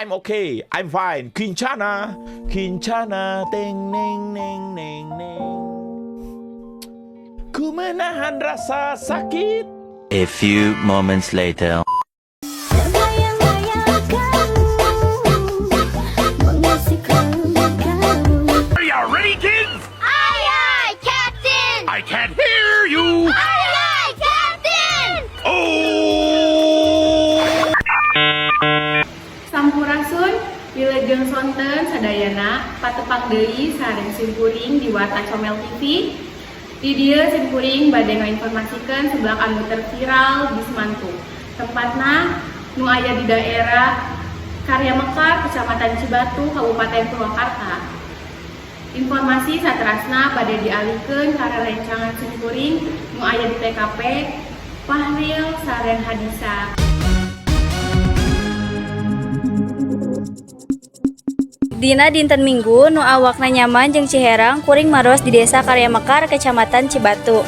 I'm okay. I'm fine. Kincana, kincana, teng neng neng neng neng. Ku menahan rasa sakit. A few moments later. Bayang-bayang kamu mengasihkan kamu. Are you ready, kids? Aye, aye, Captain! I can't hear you. Aye, aye, Captain! Oh! Sampurasun, wilujeng sonten sadayana, patepang deui sareng simkuring di Warta Comel TV. Di dieu simkuring bade ngainformasikeun seblak anu terviral di Semantu. Tempatna nu aya di daerah Karya Mekar, Kecamatan Cibatu, Kabupaten Purwakarta. Informasi saterasna bade dialihkeun ka rerencangan simkuring nu aya di TKP, Fahril sareng Hadisa. Dina dinten Minggu nu awakna nyaman jeung ciherang, kuring maros di Desa Karya Mekar, Kecamatan Cibatu.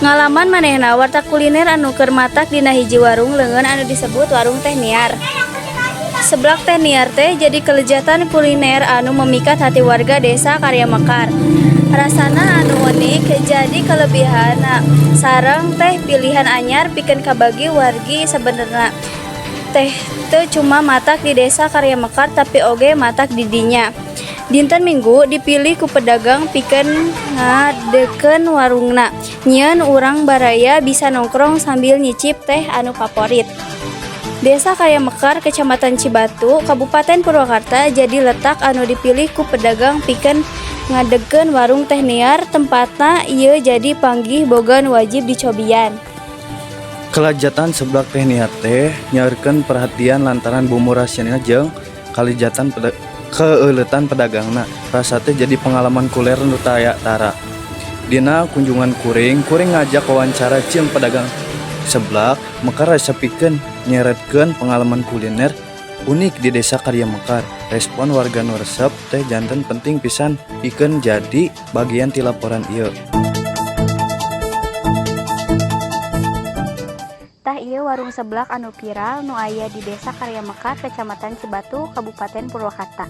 Ngalaman manehna warta kuliner anu keur matak dina hiji warung leungeun anu disebut Warung Teh Niar. Seblak Teh Niar teh jadi kelezatan kuliner anu memikat hati warga Desa Karya Mekar. Rasana anu unik jadi kelebihanna, sareng teh pilihan anyar pikeun kabagi wargi. Sebenerna teh teu cuma matak di Desa Karya Mekar, tapi oge matak di dinya. Dinten Minggu dipilih ku pedagang pikeun ngadegkeun warungna. Nyieun urang baraya bisa nongkrong sambil nyicip teh anu favorit. Desa Karya Mekar, Kecamatan Cibatu, Kabupaten Purwakarta jadi letak anu dipilih ku pedagang pikeun ngadegkeun Warung Teh Niar. Tempatna ieu jadi panggih boga nu wajib dicobian. Kelezatan seblak Teh Niar teh nyaurkeun perhatian lantaran bumbu rahasiana jeung kalejatan keuleutan pedagangna. Rasa teh jadi pengalaman kuliner nu taya tara. Dina kunjungan kuring, kuring ngajak wawancara jeung pedagang seblak mekar resep pikeun nyeretkeun pengalaman kuliner unik di Desa Karya Mekar. Respon warga nu resep teh janten penting pisan pikeun jadi bagian ti laporan ieu. Tah, ieu warung seblak anu viral nu aya di Desa Karya Mekar, Kecamatan Cibatu, Kabupaten Purwakarta.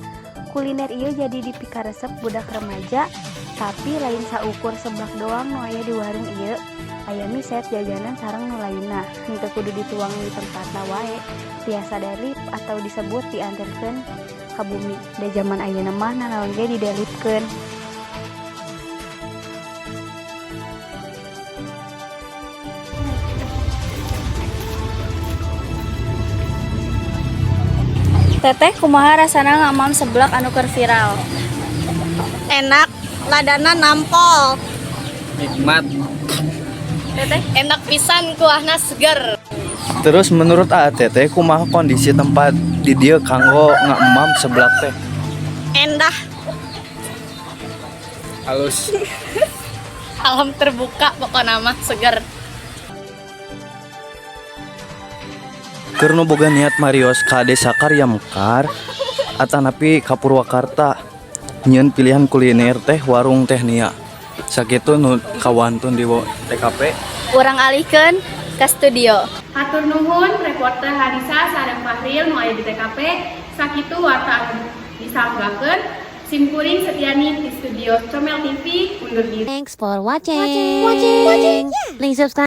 Kuliner ieu jadi dipikaresep budak remaja, tapi lain saukur seblak doang nu aya di warung ieu. Aya mie set, jajanan, sareng nu lainna. Henteu kudu dituang di tempatna wae, tiasa delip atau disebut dianterkeun ka bumi. Da jaman ayeuna mah nanaon ge didelipkeun. Teteh, kumaha rasana ngamam seblak anu keur viral? Enak, ladana nampol. Nikmat. Teteh? Enak pisan, kuahna seger. Terus menurut ATT, kumaha kondisi tempat di dieu kanggo ngemam seblak teh? Endah. Halus. Alam terbuka, pokoknya mah seger. Keur nu boga niat marios ka Desa Karya Mekar atanapi ka Purwakarta, nyieun pilihan kuliner teh Warung Teh Nia. Sakitu nu kawantun di TKP. Urang alihkeun ke studio. Hatur nuhun reporter Hadisa sareng Fahril nu aya di TKP. Sakitu warta anu disanggakeun. Simkuring Setiani di studio Comel TV undur diri. Thanks for watching. Watching. Watching. Please subscribe.